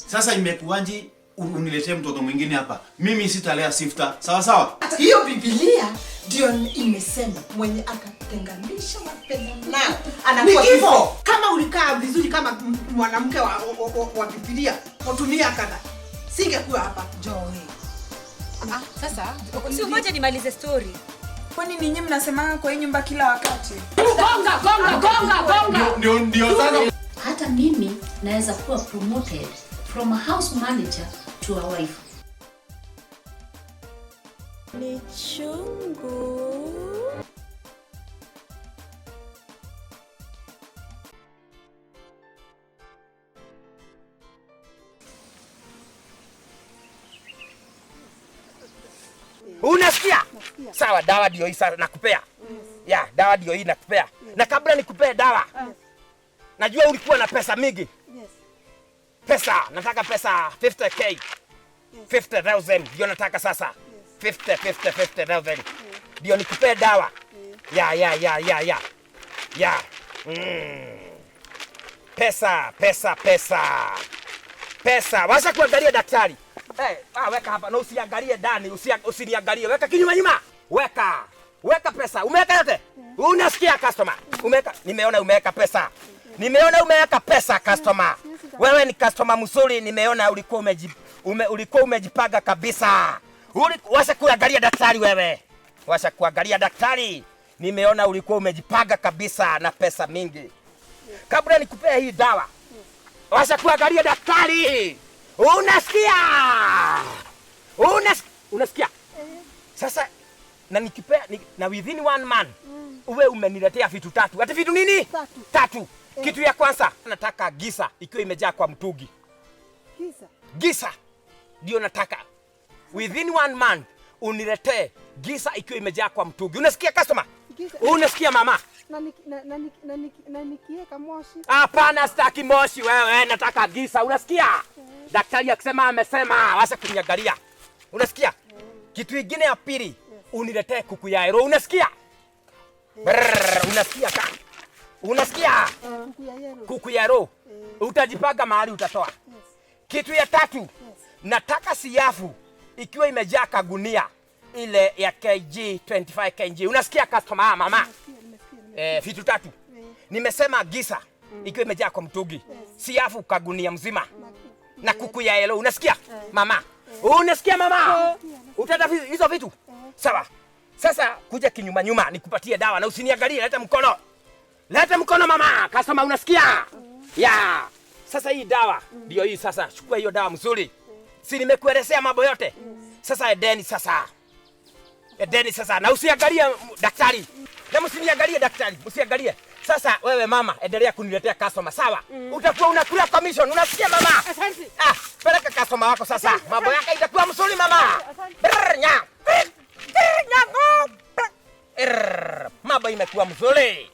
Sasa imekuwaje uniletee mtoto mwingine hapa? Mimi sitalea Sifta. Sawa sawa? Hiyo Biblia ndio imesema mwenye akatenganisha wapendanao anakuwa Ni kifo. Kama ulikaa vizuri kama mwanamke wa Biblia, kutumia kada, singekuwa hapa. Joy. Sasa si ngoja nimalize story. Kwani ninyi mnasemanga kwa hii nyumba kila wakati? Gonga gonga gonga gonga. Ndio sasa. Hata mimi naweza kuwa promoted from a house manager to a wife. Ni chungu. Unasikia? Sawa, dawa ndio hii sasa nakupea. Ya, dawa ndio hii nakupea. Na kabla nikupee dawa, najua ulikuwa na pesa mingi. Pesa, nataka pesa 50k. 50,000 ndio nataka sasa. 50 50 50,000. Ndio nikupee dawa. Ya ya ya ya ya. Ya. Pesa, pesa, pesa. Pesa. Wacha kuangalia daktari. Hey, weka hapa na usiangalie ndani, usiniangalie. Weka kinyuma nyuma. Weka. Weka pesa. Umeweka yote? Unasikia customer? Umeweka. Nimeona umeweka pesa. Nimeona umeweka pesa customer. Wewe ni customer mzuri, nimeona ulikuwa umejipanga kabisa. Wacha kuangalia daktari wewe. Wacha kuangalia daktari. Nimeona ulikuwa umejipanga kabisa na pesa mingi. Kabla nikupea hii dawa. Wacha kuangalia daktari. Unasikia? Unasikia? Sasa na nikipea na within one month uwe umeniletea vitu tatu. Ati vitu nini? Tatu. Kitu ya kwanza nataka gisa ikiwa imejaa kwa mtungi. Gisa. Gisa ndio nataka. Within one month uniletee gisa ikiwa imejaa kwa mtungi. Unasikia customer? Gisa. Unasikia mama? Na nikiweka moshi. Hapana, sitaki moshi wewe, nataka gisa. Unasikia? Daktari akisema amesema, wacha kuniangalia. Unasikia? Kitu kingine ya pili, uniletee kuku ya ero. Unasikia? Brrr, unasikia ka? Unasikia? Kuku ya yero. Kuku ya ero. Utajipanga mahali utatoa. Kitu ya tatu, nataka siafu ikiwa imejaa kagunia ile ya kg 25 kg. Unasikia customer mama? Vitu tatu. Nimesema gisa ikiwa imejaa kwa mtungi, siafu kagunia mzima na kuku ya yellow. Unasikia mama? Unasikia mama? Utata hizo vitu? Sawa. Sasa kuja kinyuma nyuma nikupatie dawa na usiniangalie, leta mkono. Leta mkono mama. Customer unasikia? Ya. Sasa hii dawa ndio hii sasa. Chukua hiyo dawa mzuri. Si nimekuelezea mambo yote? Sasa edeni sasa. Edeni sasa na usiangalie daktari. Na msiniangalie daktari, msiangalie. Sasa wewe mama, endelea kuniletea customer, sawa? Utakuwa unakula commission, unasikia mama? Asante. Peleka customer wako sasa. Mambo yake itakuwa mzuri mama. Brr, nya. Brr, nya. Brr. Mambo imekuwa mzuri.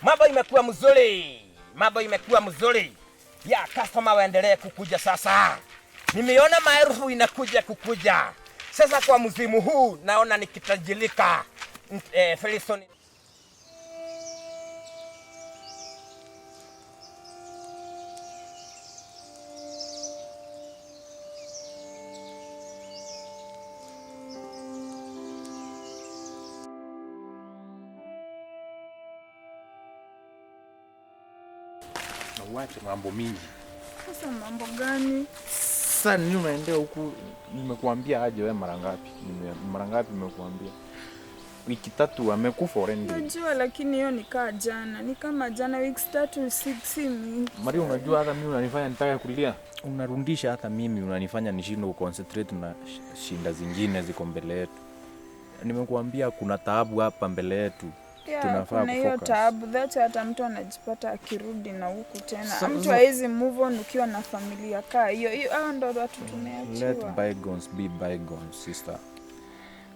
Mambo imekuwa mzuri. Mambo imekuwa mzuri. Ya customer waendelee kukuja sasa. Nimeona maelfu inakuja kukuja. Sasa kwa msimu huu naona nikitajirika. Felison. Uache mambo mingi. Sasa mambo gani? Sasa nini unaendea huku? Nimekuambia aje wewe mara ngapi? Mara ngapi nimekuambia? Wiki tatu amekufa already. Najua, lakini hiyo ni kaa jana. Ni kama jana weeks 3 6 mingi. Maria, unajua hata mimi unanifanya nitake kulia. Unarundisha hata mimi unanifanya nishindwe kuconcentrate na shinda zingine ziko mbele yetu. Nimekuambia kuna taabu hapa mbele yetu. Tunafaa kuna hiyo kufocus. taabu that hata mtu anajipata akirudi na huku tena. Mtu hawezi move on ukiwa na familia kaa hiyo. Hiyo hao ndio watu tumeachiwa. Let bygones be bygones, sister.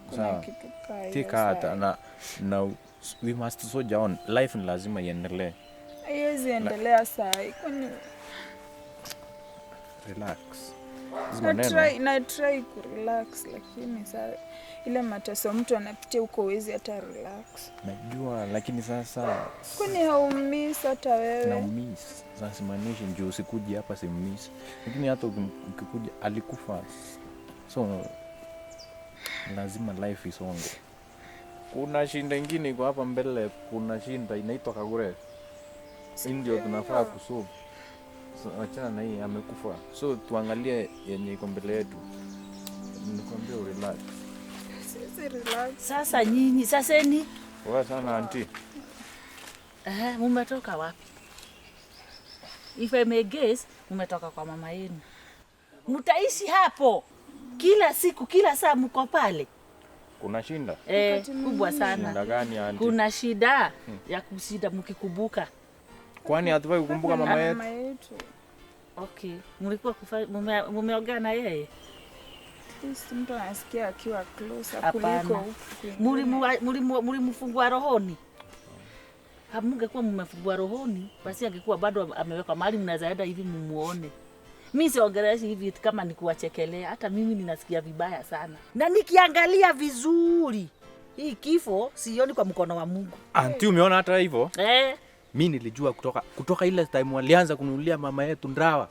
Kuna Sawa. kitu kaa hiyo Take heart sawa. na we must soldier on. Life ni lazima iendelee. Haiwezi endelea saa hii. Kwani Relax. Hizi Na maneno. try, na try kurelax lakini saa ile mateso mtu anapitia huko huwezi hata relax. Najua lakini sasa Kwani haumiss hata wewe? na miss. Sasa simaanishi njoo usikuji hapa simmiss. Lakini hata ukikuja alikufa. So lazima life isonge. Kuna shinda ingine iko hapa mbele, kuna shinda inaitwa Kagure. Hii ndio tunafaa kusolve. So, achana na hii amekufa. So tuangalie yenye iko mbele yetu. Nikwambia urelax. Siwezi relax. Sasa nyinyi saseni, Poa sana auntie. Mumetoka wapi? If I may guess, mumetoka kwa mama yenu. Mtaishi hapo kila siku, kila saa mko pale. Kuna shinda? Kubwa sana. Shinda gani auntie? Kuna shida ya kushinda mkikumbuka. Kwani hatufai kukumbuka mama yetu? Mama yetu. Okay, mlikuwa mumeongea na yeye? At least mtu anasikia akiwa closer Hapana. kuliko huku kwingine. Mulimfungua rohoni? Hamungekuwa mmefungua rohoni, basi angekuwa bado amewekwa mahali mnaweza enda hivi mumuone. Mi siongeleshi hivi kama ni kuwachekelea, hata mimi ninasikia vibaya sana. Na nikiangalia vizuri hii kifo sioni kwa mkono wa Mungu. Auntie, umeona hata hivyo? Mi nilijua kutoka ile time walianza kununulia mama yetu ndawa.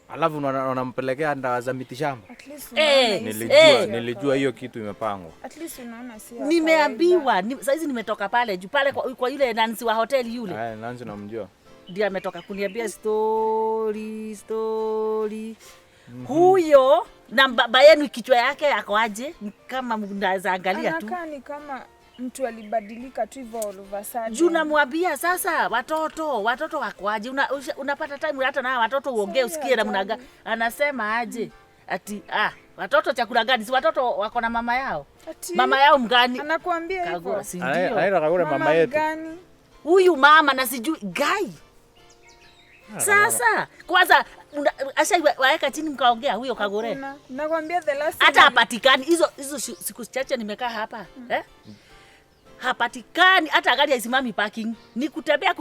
Alafu wanampelekea ndawa za mitishamba. At least unaona hii si Nilijua, ya nilijua hiyo kitu imepangwa. At least unaona si ya Nimeambiwa saizi nimetoka pale juu pale kwa yule Nancy wa hoteli yule. Haya, Nancy namjua. Ndiye ametoka kuniambia story. Huyo na baba yenu kichwa yake yako aje? Kama mnaweza angalia tu. Anakaa ni kama mtu alibadilika tu hivyo all of a sudden. Juu namwambia sasa watoto wako aje? Unapata time hata na watoto uongee usikie namna gani. Anasema aje? Ati watoto chakula gani? Si watoto wako na mama yao. Ati, Mama yao mgani? Anakuambia hivyo. Kagura, si ndio? Anaitwa Kagura mama yetu. Mgani? Huyu mama na sijui gai. Sasa kwanza ashawaeka chini mkaongea huyo Kagure. Nakwambia the last hata hapatikani hizo siku chache nimekaa hapa. Hapatikani hata gari haisimami parking. Ni kutembea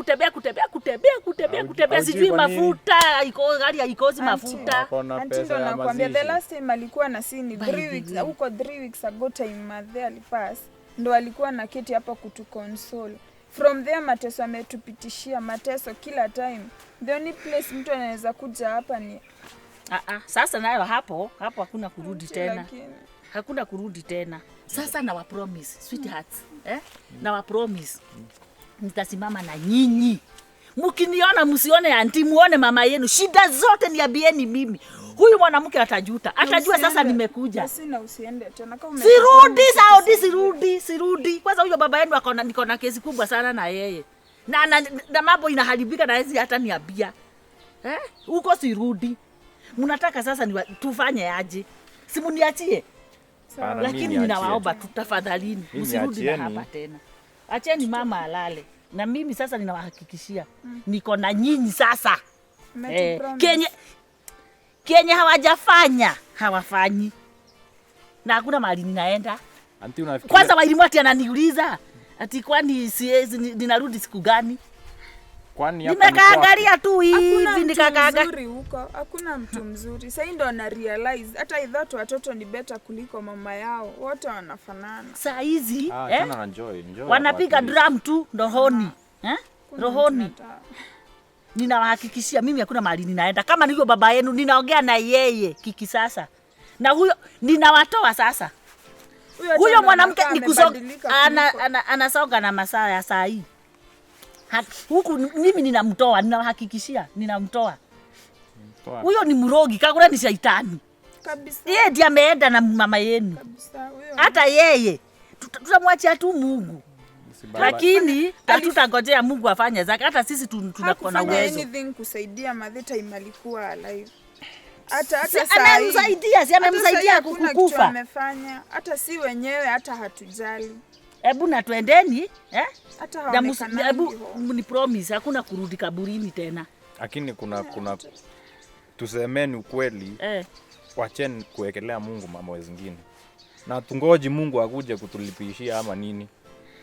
sijui mafuta iko gari haikosi mafuta. Auntie ndo nakwambia the last time alikuwa na sini 3 weeks huko 3 weeks ago time madhe alipass ndo alikuwa na keti hapa kutuconsole. From there mateso ametupitishia mateso kila time. The only place mtu anaweza kuja hapa ni sasa nayo hapo hakuna kurudi tena. Lakini Hakuna kurudi tena. Sasa na wa promise sweethearts, Na wa promise nitasimama na nyinyi. Mkiniona msione auntie, muone mama yenu. Shida zote niambieni mimi. Huyu mwanamke atajuta. Atajua sasa nimekuja. Sina usiende tena kama Sirudi Saudi, sirudi. Kwanza huyo baba yenu akona niko na kesi kubwa sana na yeye. Na mambo inaharibika na hizi hata niambia. Huko sirudi. Mnataka sasa tufanye aje? Simuniachie. Lakini ninawaomba tu tafadhalini msirudi na hapa tena. Acheni mama alale. Na mimi sasa ninawahakikishia niko na nyinyi sasa. Kenye hawajafanya hawafanyi. Na hakuna mahali ninaenda. Auntie unafikiria? Kwanza Wairimu ati ananiuliza ati kwani siwezi ninarudi siku gani? Kwani hapa nimekaangalia tu hivi nikakaaga. Mzuri huko, hakuna mtu mzuri. Sasa ndo na realize hata I thought watoto ni better kuliko mama yao. Wote wanafanana. Saa hizi tena enjoy. Wanapiga drum tu rohoni. Rohoni. Ninawahakikishia mimi hakuna mahali ninaenda. Kama nilivyo baba yenu ninaongea na yeye kiki sasa. Na huyo ninawatoa sasa. Huyo mwanamke ni kusonga anasonga na masaa ya saa hii. Huku mimi ninamtoa, ninawahakikishia ninamtoa. Huyo ni mrogi, Kagura ni shaitani. Kabisa. Yeye ndiye ameenda na mama yenu. Kabisa huyo. Hata yeye tutamwachia tu Mungu. Lakini hatutangojea Mungu afanye zake. Hata sisi tunakuwa na uwezo. Anything kusaidia madhe time alikuwa alive. Hata saa amemsaidia, si amemsaidia kukufa. Amefanya hata si wenyewe hata hatujali. Hebu na twendeni, Hata haonekana. Hebu ni promise hakuna kurudi kaburini tena. Lakini kuna tusemeni ukweli. Wacheni kuwekelea Mungu mambo zingine. Na tungoji Mungu akuje kutulipishia ama nini.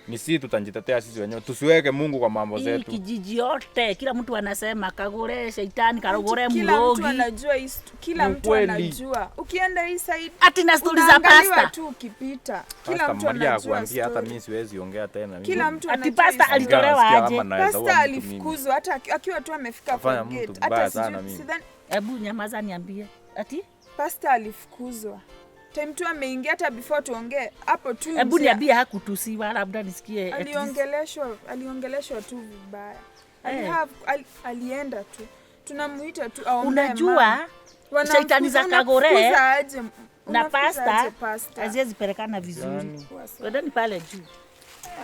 Ni sisi tutajitetea sisi wenyewe. Tusiweke Mungu kwa mambo zetu. Hii kijiji yote kila mtu anasema Kagure shaitani, Kagure mrogi. Kila mtu anajua hii, kila mtu anajua. Ukienda hii side ati na story za pasta tu ukipita. Kila mtu anajua. Hata hata mimi siwezi ongea tena. Kila mtu anajua. Ati pasta alitolewa aje? Pasta alifukuzwa hata akiwa tu amefika kwa gate. Hata sidhani. Hebu nyamaza niambie. Ati pasta alifukuzwa. Time tu ameingia hata before tuongee hapo tu. Hebu niambie hakutusiwa labda nisikie. Aliongeleshwa tu vibaya. Alienda tu. Tunamuita tu aombe. Unajua shaitani za Kagure na pasta haziwezi pelekana vizuri. Twendeni pale juu.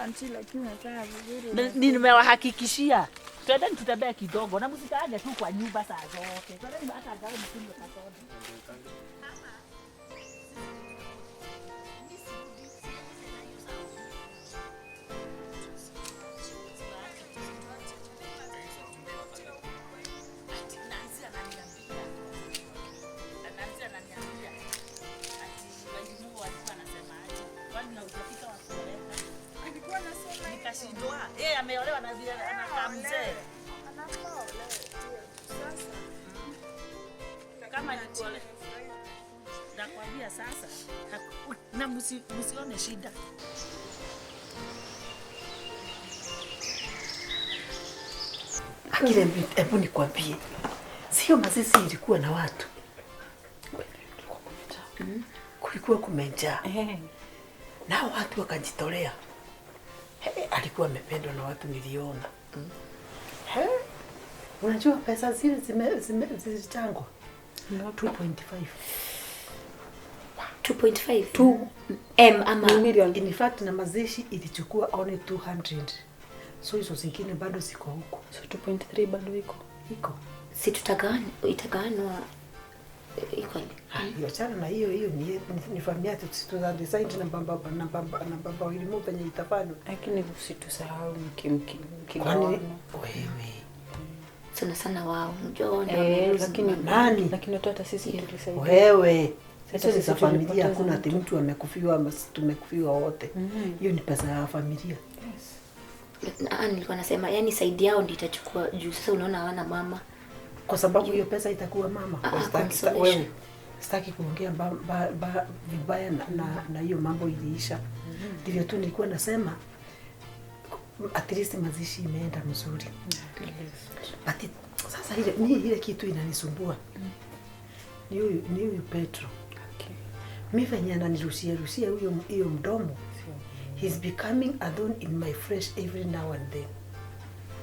Auntie, lakini unafanya vizuri. Nimewahakikishia. Twendeni tutembee kidogo na msikaage tu kwa nyumba saa zote. Twendeni hata angalau mkunywe kasoda. Yeye ameolewa na vile anakaa mzee. Anafaa olewe sasa. Kama ni kuolewa. Nakwambia sasa na msione shida. Akile, hebu nikwambie. Sio mazishi ilikuwa na watu. Kulikuwa kumejaa. Na watu wakajitolea. Alikuwa amependwa na watu niliona. Unajua pesa zile zilichangwa 2.5. 2.5 2 M ama million. In fact na mazishi ilichukua only 200. So hizo zingine bado ziko huko. So 2.3 bado iko. Iko. Si itagawanwa equally. Hiyo chana na hiyo ni familia tuta decide na baba na baba na baba elimu penye itafanywa. Lakini usitusahau mkigawana. Wewe. Sana sana wao. Unajua wao ndio wameruhusu. Lakini nani? Lakini hata sisi tulisaidia. Wewe. Sasa ni za familia, hakuna ati mtu amekufiwa ama tumekufiwa wote. Hiyo ni pesa ya familia. Yes. Nilikuwa nasema yani side yao ndio itachukua juu. Sasa unaona hawana mama. Kwa sababu hiyo pesa itakuwa mama. Wewe sitaki kuongea vibaya na hiyo mambo iliisha. Ndivyo tu nilikuwa nasema at least mazishi imeenda mzuri. But sasa ile kitu inanisumbua. Ni huyu Petro. Okay. Mimi venye ananirushia rushia huyo mdomo. He's becoming a thorn in my flesh every now and then.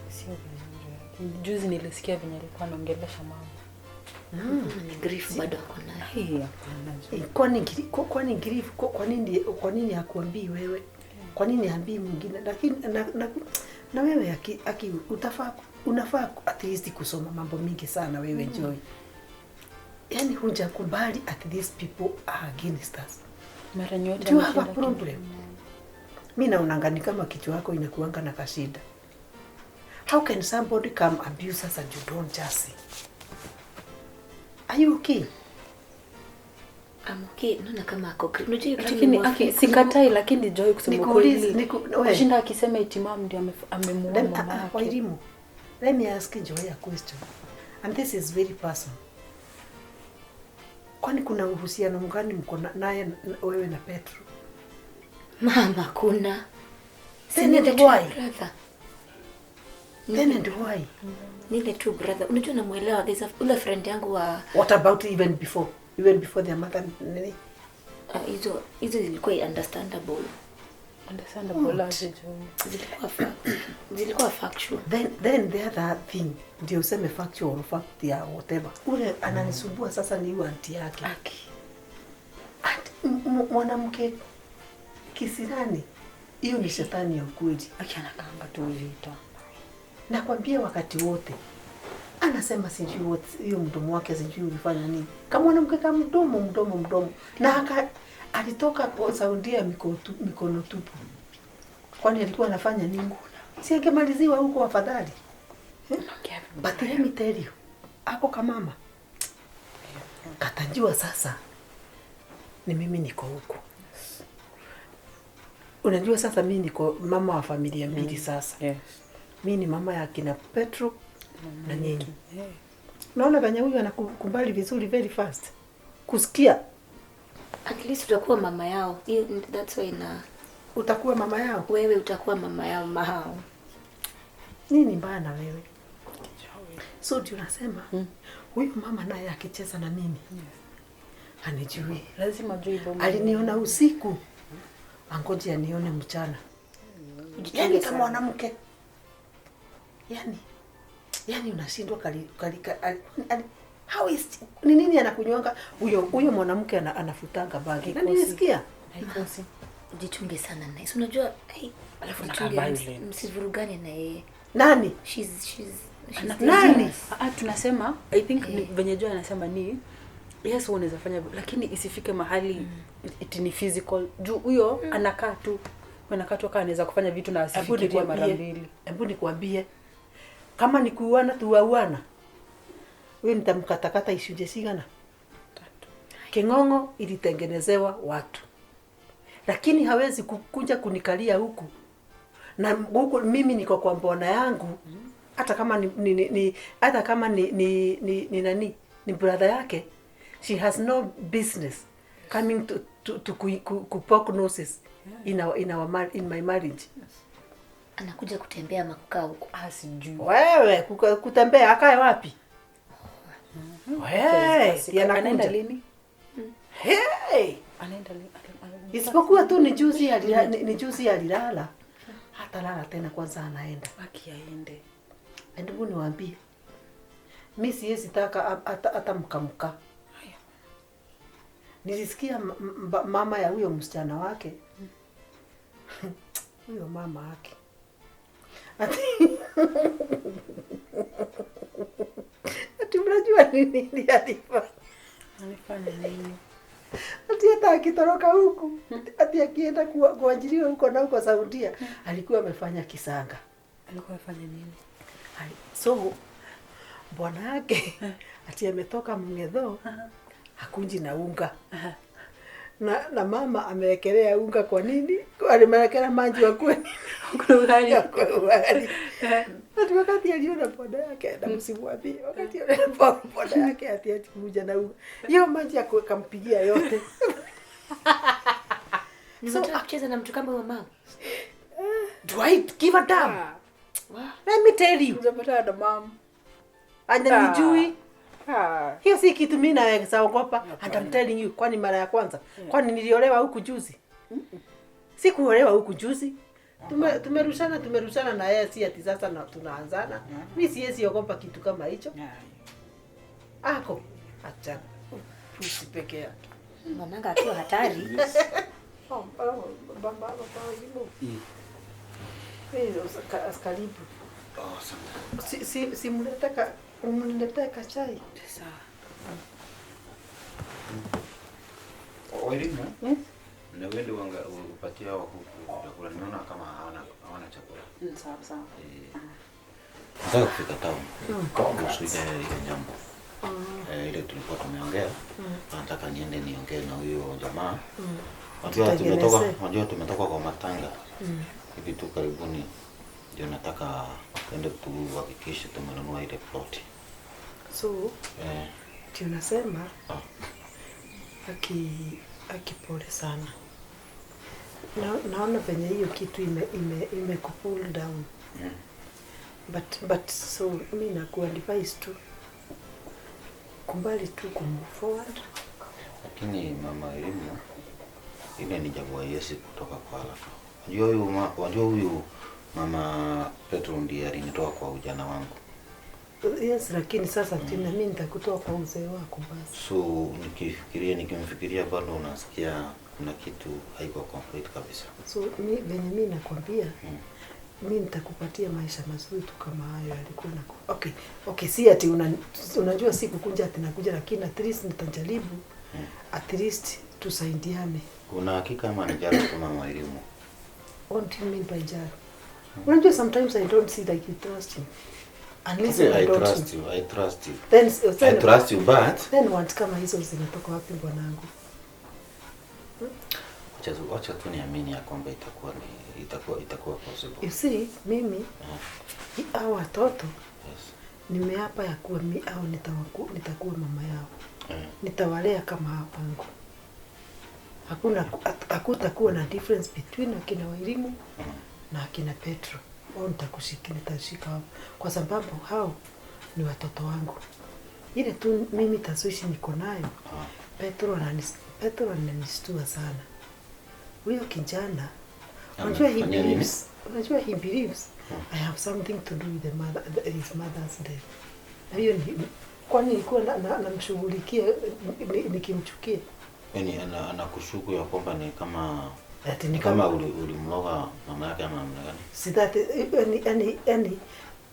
Sio vizuri. Juzi nilisikia venye alikuwa anaongelesha mama. Ni grief bado ako nayo. Kwani grief kwa nini hakuambii wewe? Kwa nini haambii mwingine? Lakini na wewe aki unafaa at least kusoma mambo mingi sana wewe Joy. Yaani hujakubali at these people are against us. Mara nyote you have a problem. Mimi naonanga ni kama kichwa yako inakuanga na kashida. How can somebody come abuse us and you don't just see? Are you okay? I'm okay. Naona kama ako. Unajua kitu lakini aki sikatai, lakini Joy kusema kweli. Kushinda akisema eti mama ndio amemuua mama yake. Wairimu. Let me ask Joy a question. And this is very personal. Kwani kuna uhusiano mgani mko naye wewe na Petro? Mama kuna. Then and why? Brother. Then and why? Nile tu brother. Unajua namuelewa, there's a ule friend yangu wa What about even before? Even before their mother nini? Hizo zilikuwa understandable. Understandable aje Joy. Zilikuwa factual. Then the other thing, ndio useme factual or fact ya whatever. Ule ananisumbua sasa ni huyu auntie yake. Aki. Mwanamke kisirani. Hiyo ni shetani ya ukweli. Aki anakaanga tu vita. Nakwambia wakati wote. Anasema sijui hiyo mdomo wake sijui ulifanya nini. Kama mwanamke kama mdomo. Na alitoka kwa Saudia mikono tupu. Kwani alikuwa anafanya nini? Si angemaliziwa huko afadhali. But let me tell you, ako kama mama. Katajua sasa ni mimi niko huko. Unajua sasa mimi niko mama wa familia mbili sasa. Yes. Mimi ni mama ya kina Petro na nyinyi. Yeah. Naona venye huyu anakubali vizuri very fast. Kusikia. At least utakuwa mama yao. That's why na utakuwa mama yao. Wewe utakuwa mama yao mahao. Nini mbaya na wewe? So ndio nasema huyu mama naye akicheza na mimi. Yes. Anijui. Lazima ajue bomba. Aliniona usiku. Angoje anione mchana. Yaani kama mwanamke. Yaani unashindwa kali how is ni nini anakunywanga huyo mwanamke anafutanga bagi. Na nilisikia. Haikosi. Jichunge sana naye. Si unajua alafu msivurugane na yeye. Nani? She's nani? Tunasema I think venye Joy anasema ni yes unaweza fanya lakini isifike mahali it ni physical. Juu huyo anakaa tu kama anaweza kufanya vitu na asifikirie mara mbili. Hebu nikwambie kama ni kuuana tuuana. Wewe nitamkatakata isuje sigana. King'ong'o ilitengenezewa watu. Lakini hawezi kukunja kunikalia huku. Na huku mimi niko kwa mbona yangu. Hata kama ni hata kama ni nani? Ni brother yake. She has no business coming to poke noses in my marriage. Anakuja kutembea ama kukaa huko? Sijui. Wewe kutembea akae wapi? Wewe, anaenda lini? Hey! Anaenda lini? Isipokuwa tu ni juzi alilala. Hata lala tena kwanza anaenda. Baki aende. Ndugu niwaambie. Mimi siwezi taka hata mkamka. Nilisikia mama ya huyo msichana wake. Huyo mama yake. Ati mnajua nini alifanya? Alifanya nini? Ati hata akitoroka huku, ati akienda kuajiriwa huko na huko Saudia, alikuwa amefanya kisanga. Alikuwa amefanya nini? So bwana yake ati ametoka Mng'etho hakunji na unga. Na mama amewekelea unga kwa nini? Alimewekelea maji wa kweni. Ugali. Ati wakati aliona bwana yake na msimwambie, wakati aliona bwana yake ati kuja na unga. Hiyo maji akampigia yote. So kucheza na mtu kama huyo mama. Do I give a damn? Let me tell you. Unapata na mama. Ananijui. Hiyo si kitu mimi naweza ogopa. And I'm telling you, kwani mara ya kwanza? Kwani niliolewa huku juzi? Sikuolewa huku juzi. Tumerushana na yeye, si ati sasa na tunaanzana. Mimi siwezi ogopa kitu kama hicho. Ako acha pusi peke yake. Mwananga akiwa hatari. Baba karibu. Si mletaka umniletee chai. Sawa. Wairimu? Yes. Na wewe ndio upatie hawa kuku chakula. Nimeona kama hawana chakula. Sawa sawa. Nataka kufika town. Kuhusu ile jambo. Ile tulikuwa tumeongea. Nataka niende niongee na huyo jamaa. Unajua tumetoka kwa matanga. Hivi tu karibuni ndio nataka tuende tuhakikishe tumenunua ile plot. So tunasema aki pole sana. Naona venye hiyo kitu ime pull down. But so mimi nakuadvise tu kumbali tu kumove forward. Lakini mama elimu ile ni jambo Yesu kutoka kwa haraka. Unajua huyu mama Petro ndiye alinitoa kwa ujana wangu. Yes, lakini sasa tena mimi nitakutoa kwa uzee wako basi. So nikimfikiria bado unasikia kuna kitu haiko complete kabisa. So mimi venye mimi nakwambia mimi nitakupatia maisha mazuri tu kama hayo alikuwa na. Okay, si ati unajua si kukunja ati nakuja, lakini at least nitajaribu. At least tusaidiane. Una hakika ama ni jaro kama mwalimu? What do you mean by jaro? Unajua sometimes I don't see like you trust me. Unless okay, I don't trust you. I trust you. Then I trust you, but then what kama hizo zinatoka wapi bwanangu? Wacha tu niamini ya kwamba itakuwa ni itakuwa possible. You see, mimi hao watoto Yes. nimeapa ya kuwa au nitakuwa mama yao. Nitawalea kama wangu. Hakutakuwa na difference between akina Wairimu na akina Petro. Wao nitashika wao kwa sababu hao ni watoto wangu. Ile tu mimi taswishi niko nayo. Petro ananistua sana. Huyo kijana, unajua he believes, I have something to do with his mother's death. Na hiyo ni kwani nilikuwa namshughulikia nikimchukia. Yaani anakushuku ya kwamba ni kama ati ni kama ulimloga mama yake ama namna gani? Si that yani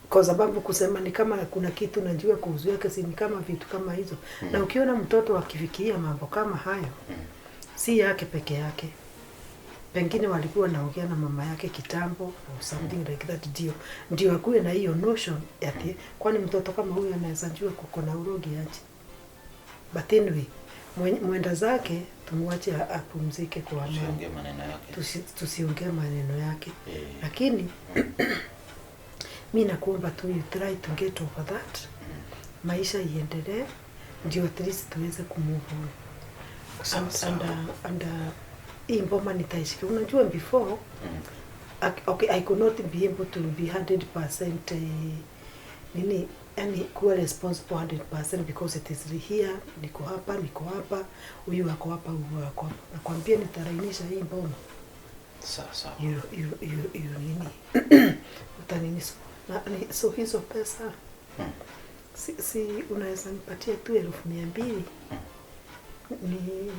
kwa sababu kusema ni kama kuna kitu najua kuhusu yake, si ni kama vitu kama hizo. Na ukiona mtoto akifikiria mambo kama hayo, si yake peke yake. Pengine walikuwa naongea na mama yake kitambo or something like that, ndio akuwe na hiyo notion ati kwani mtoto kama huyu anaweza jua kuko na urogi aje. But anyway, mwenda zake tumwache apumzike kwa amani. Tusiongee maneno yake. Tusiongee maneno yake. Lakini mimi nakuomba tu you try to get over that. Maisha iendelee ndio at least tuweze kumove on. And hii mboma nitaishika. Unajua before okay, I could not be able to be 100% nini, yani kuwa responsible 100% because it is here, niko hapa, huyu ako hapa, huyu ako hapa. Nakwambia nitarainisha hii mboma. Sawa. You nini? Utanini so hizo pesa. Si unaweza nipatia tu 200,000. Ni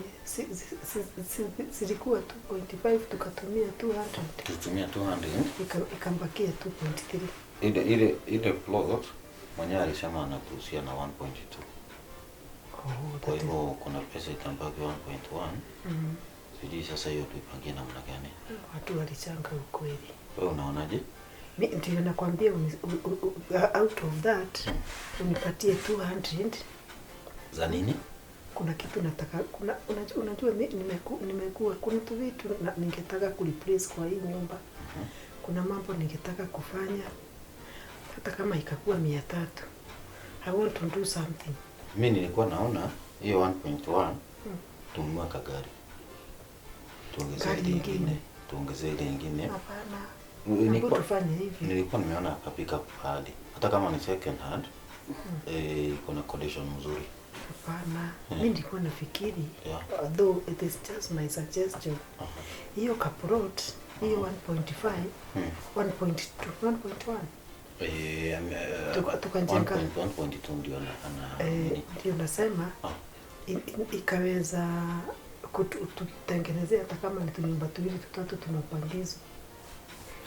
zilikuwa 2.5 tukatumia 200. Tutumia 200. Ikambakia 2.3. Ile plot mwenyewe alisema anatuhusia na 1.2. Kwa hivyo kuna pesa itambaki 1.1. Sijui sasa hiyo tuipangie namna gani. Watu walichanga ukweli. Wewe unaonaje? Mimi ndio nakwambia out of that unipatie 200. Za nini? Kuna kitu nataka, kuna unajua nimekuwa kuna tu vitu ningetaka kureplace kwa hii nyumba. Kuna mambo ningetaka kufanya hata kama ikakuwa 300. I want to do something. Mimi nilikuwa naona hiyo 1.1 tununue kagari. Tuongeze ile nyingine, tuongeze ile nyingine. Hapana. Nilikuwa hivi. Nilikuwa nimeona akapika pale. Hata kama ni second hand, iko na condition nzuri. Hapana. Mimi nilikuwa nafikiri, although it is just my suggestion. Hiyo kaplot, hiyo 1.5, 1.2, 1.1. Tukajenga 1.2 ndio ndio nasema ikaweza kututengenezea hata kama ni tunyumba tuwili tutatu tunapangizwa.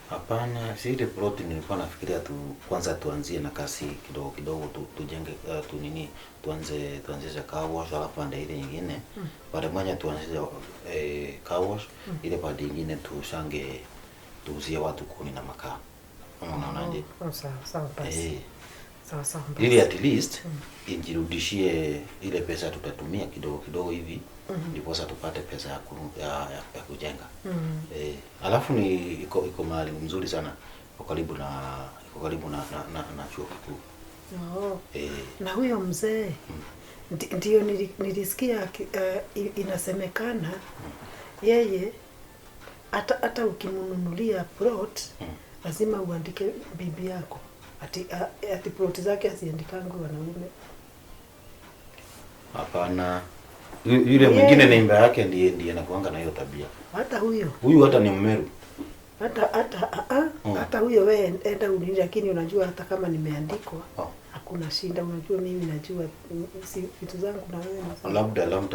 Hapana, si ile plot nilikuwa nafikiria tu kwanza tuanzie na kasi kidogo kidogo tujenge tu nini tuanze car wash alafu pande ile nyingine. Pande moja tuanze car wash, ile pande nyingine tushange tuuzie watu kuni na makaa. Unaonaje? Sawa sawa basi. Sawa sawa basi. Ili at least injirudishie ile pesa tutatumia kidogo kidogo hivi ndipo sasa tupate pesa ya kujenga. Alafu ni iko mahali mzuri sana. Iko karibu na chuo kikuu. Na huyo mzee ndio nilisikia inasemekana yeye hata ukimnunulia plot lazima uandike bibi yako. Ati plot zake asiandikangu wanaume. Hapana. Yule mwingine neighbor yake ndiye anakuanga na hiyo tabia. Hata huyo. Huyu hata ni Mmeru. Hata huyo wewe enda unini, lakini unajua hata kama nimeandikwa hakuna shida. Unajua mimi najua si vitu zangu na wewe. Labda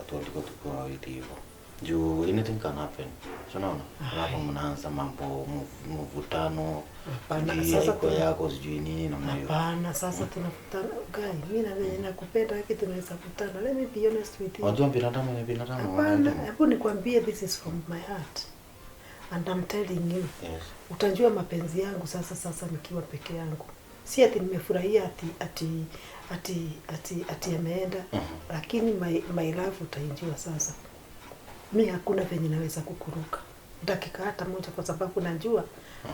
tuandike tuko wawili hivyo. Juu anything can happen. So naona hapo mnaanza mambo mvutano. Hapana, sasa kwa yako sijui nini namna hiyo. Hapana, sasa tunavutana. Guy, mimi na wewe nakupenda, haki tunaweza kutana. Let me be honest with you. Unajua binadamu ni binadamu. Hapana, hebu nikwambie, this is from my heart. And I'm telling you. Yes. Utajua mapenzi yangu sasa nikiwa peke yangu. Si ati nimefurahia ati ameenda, lakini my love utaijua sasa. Mi hakuna venye naweza kukuruka dakika hata moja, kwa sababu najua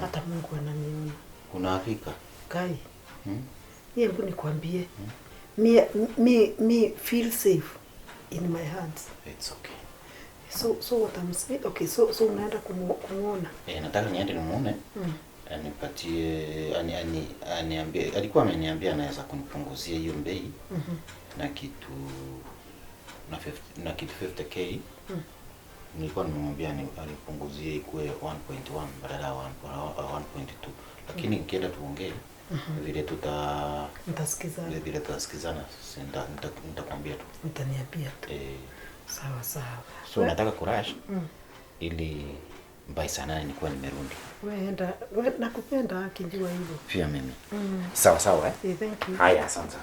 hata Mungu ananiona. Una hakika? Kai. Hebu nikwambie. Me feel safe in my hands. It's okay. So what I'm saying, okay, so unaenda kumuona. Nataka niende nimuone. Anipatie aniambie, alikuwa ameniambia anaweza kunipunguzia hiyo bei. Na kitu na kitu 50k. Nilikuwa nimemwambia anipunguzie ikuwe 1.1 badala ya 1.2. Lakini nikienda tuongee vile mtasikizana. Vile tutasikizana, nitakwambia tu. Utaniambia tu. Sawa sawa. So nataka kurash ili by saa 8 nikuwa nimerudi. Wewe enda, nakupenda akijua hivyo. Pia mimi. Sawa sawa eh? Thank you. Haya, asante.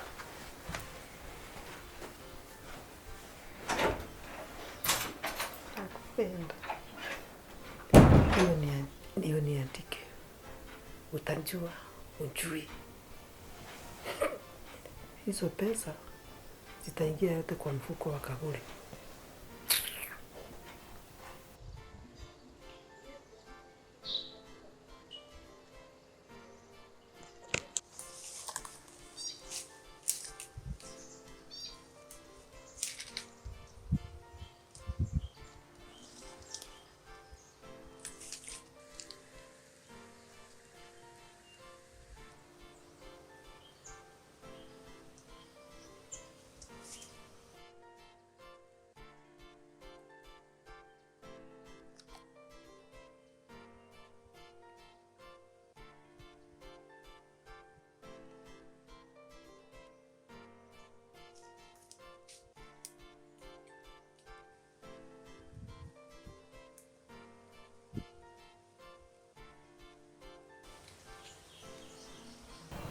Nakupenda. Hiyo niandike. Utajua, ujui. Hizo pesa zitaingia yote kwa mfuko wa Kagure.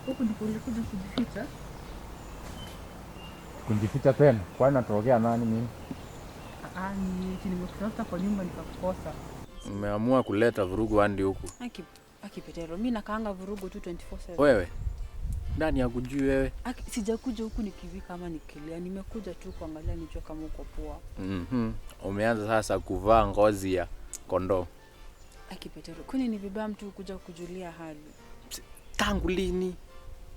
Huku ndipo ulikuja kujificha? Kujificha tena? Kwani natorokea nani mimi? Ni nimekutafuta kwa nyumba nikakukosa. Umeamua kuleta vurugu hadi huku. Aki Petero, mimi nakaanga vurugu tu 24/7. Wewe? Ndani ya kujui wewe? Aki, sijakuja huku nikivika kama nikilia, nimekuja tu kuangalia nijue kama uko poa. Umeanza sasa kuvaa ngozi ya kondoo. Aki Petero, kwani ni vibaya mtu kuja kujulia hali? Tangu lini?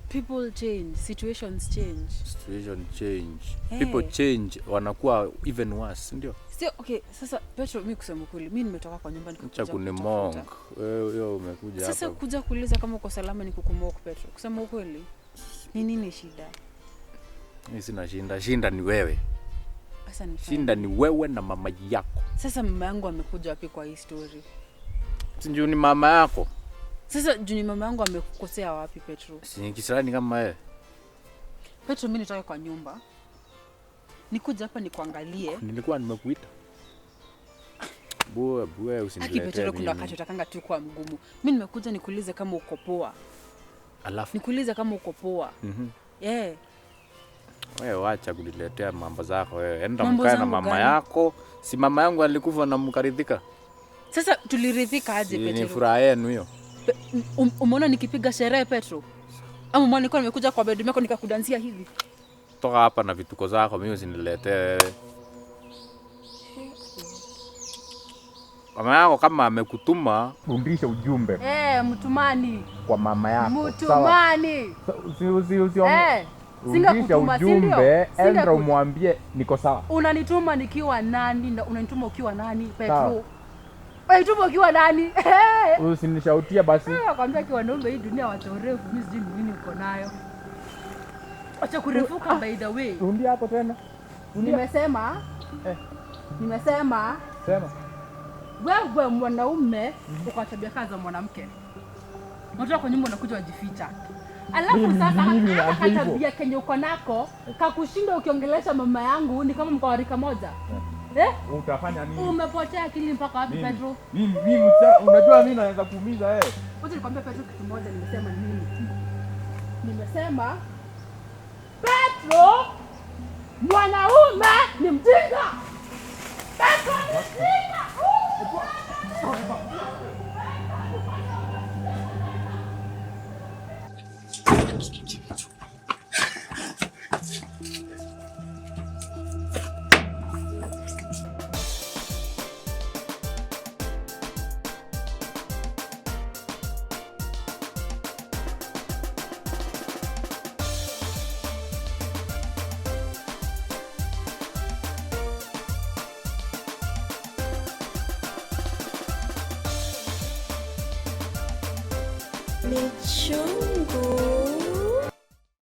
People change, situations change. Situation change. Hey. People change, wanakuwa even worse, ndio? Sio, okay, sasa Petro, mimi kusema kweli, mimi nimetoka kwa nyumba nikakuja. Acha kunimonk. Wewe umekuja hapa. Sasa kuja kuuliza kama uko salama ni kukumock Petro. Kusema ukweli, ni nini shida? Mimi sina shinda, shinda ni wewe. Sasa ni shinda ni wewe na mama yako. Sasa mama yangu amekuja wapi kwa hii story? Si ni mama yako. Sasa juu mama yangu amekukosea wapi Petro? Si kisirani kama wewe. Petro, mimi nitoka kwa nyumba. Nikuja hapa nikuangalie. Nilikuwa nimekuita. Bue usiniletee. Aki Petro, kuna wakati utakanga tu kwa mgumu. Mimi nimekuja nikuulize kama uko poa. Alafu nikuulize kama uko poa. Yeah. Wewe wacha kuniletea mambo zako wewe. Enda mkae na mama yako. Si mama yangu alikufa na mkaridhika. Sasa tuliridhika aje Petro? Ni furaha yenu hiyo. Umeona nikipiga sherehe Petro? Ama umeona nilikuwa nimekuja kwa bedroom yako nikakudansia hivi? Toka hapa na vituko zako, mimi usiniletee wewe. Mama yako kama amekutuma, rudisha ujumbe. Mtumani. Kwa mama yako. Mtumani. Usi. Singakutuma, ujumbe, enda umwambie niko sawa. Unanituma nikiwa nani na unanituma ukiwa nani Petro? Unanituma ukiwa nani? Usinishautia basi. Nakwambia kwa wanaume hii dunia watu refu, mimi sijui nini uko nayo. Acha kurefuka by the way. Rudia hapo tena. Nimesema. Nimesema. Sema. Wewe mwanaume uko tabia kaza za mwanamke. Unatoka kwa nyumba unakuja wajificha. Alafu sasa hata tabia kenye uko nako kakushinda ukiongelesha mama yangu ni kama mko warika moja. Utafanya nini? Umepotea akili mpaka wapi Petro? Mimi unajua mimi naweza kuumiza wewe. Wacha nikwambie Petro kitu moja, nimesema nini? Nimesema Petro mwanaume ni mjinga. Petro ni mjinga. Ni chungu.